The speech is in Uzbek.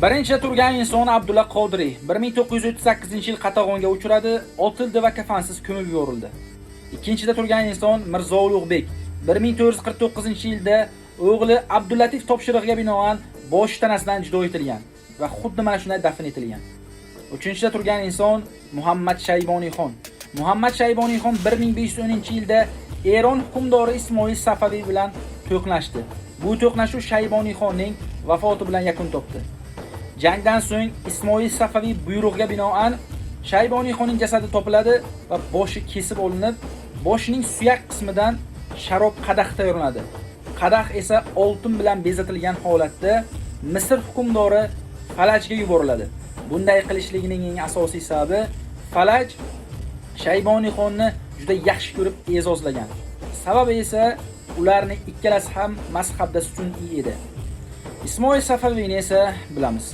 Birinchida turgan inson Abdulla Qodiriy 1938-yil qatag'onga uchradi, otildi va kafansiz ko'mib yuborildi. Ikkinchida turgan inson Mirzo Ulug'bek 1449-yilda o'g'li Abdulatif topshirig'iga binoan bosh tanasidan judo etilgan va xuddi mana shunday dafn etilgan. Uchinchida turgan inson Muhammad Shayboniyxon. Muhammad Shayboniyxon 1510-yilda Eron hukmdori Ismoil Safaviy bilan to'qnashdi. Bu to'qnashuv Shayboniyxonning vafoti bilan yakun topdi. Jangdan so'ng Ismoil Safaviy buyrug'iga binoan Shayboniyxonning jasadi topiladi va boshi kesib olinib, boshining suyak qismidan sharob qadah tayyorlanadi. Qadah esa oltin bilan bezatilgan holatda Misr hukmdori Falajga yuboriladi. Bunday qilishligining eng asosiy sababi Falaj Shayboniyxonni juda yaxshi ko'rib e'zozlagan. Sababi esa ularning ikkalasi ham mazhabda sunniy edi. Ismoil Safaviyni esa bilamiz.